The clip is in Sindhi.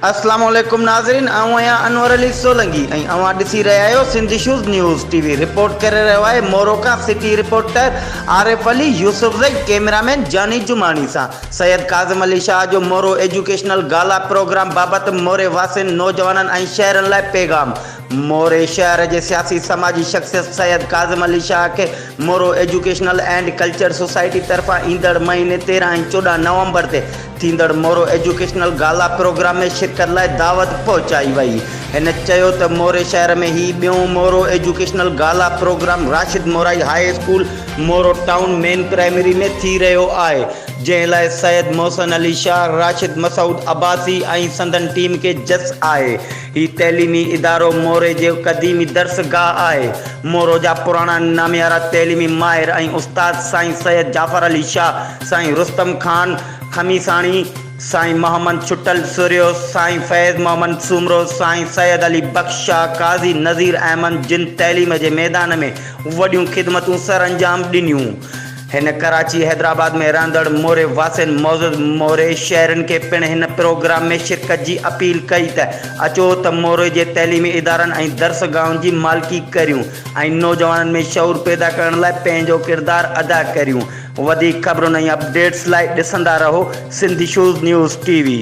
اسلام عليڪم ناظرين آئون آهيان انور علي سولنگي ۽ اوهان ڏسي رهيا آهيو Sindh issues news T V report ڪري رهيو آهي مورو کان city reporter Arif Ali Yousafzai cameraman Jani Jamani سان سيد ڪاظم علي شاهه جو مورو ايجوڪيشنل گالا پروگرام بابت موري واسين نوجوانن ۽ شهرين لاء پيغام موري شهر جي سياسي سماجي شخصيت سيد ڪاظم علي شاهه کي Moro educational and culture society طرفان ايندڙ مهيني 13 ۽ 14 نومبر تي ٿيندڙ مورو ايجوڪيشنل گالا پروگرام ۾ شرڪت لاء دعوت پهچائي وئي. هن چيو ته موري شهر ۾ هي ٻيون Moro educational gala programme Rashid Morai high school Moro town main primary ۾ ٿي رهيو آهي جنهن لاء سيد محسن علي شاهه، راشد مسعود عباسي ۽ سندن ٽيم کي جس آهي. هي تعليمي ادارو موري جو قديمي درسگاهه آهي. مورو جا پراڻا ناميارا تعليمي ماهر ۽ استاد سائين سيد جعفر علي شاهه، سائين رستم خان خميساڻي، سائين محمد ڇٽل سرهيو، سائين فيض محمد سومرو، سائين سيد علي بخش شاهه، قاضي نذير احمد جن تعليم جي ميدان ۾ وڏيون خدمتون سرانجام ڏنيون. هن ڪراچي، حيدرآباد ۾ رهندڙ موري واسين معزز موري شهرين کي پڻ هن پروگرام ۾ شرڪت جي اپيل ڪئي ته اچو ته موري جي تعليمي ادارن ۽ درسگاهن جي مالڪي ڪريون ۽ نوجوانن ۾ شعور پيدا ڪرڻ لاء پنهنجو ڪردار ادا ڪريون. وڌيڪ خبرن ۽ اپڊيٽس لاء ڏسندا رهو Sindh issues news T V.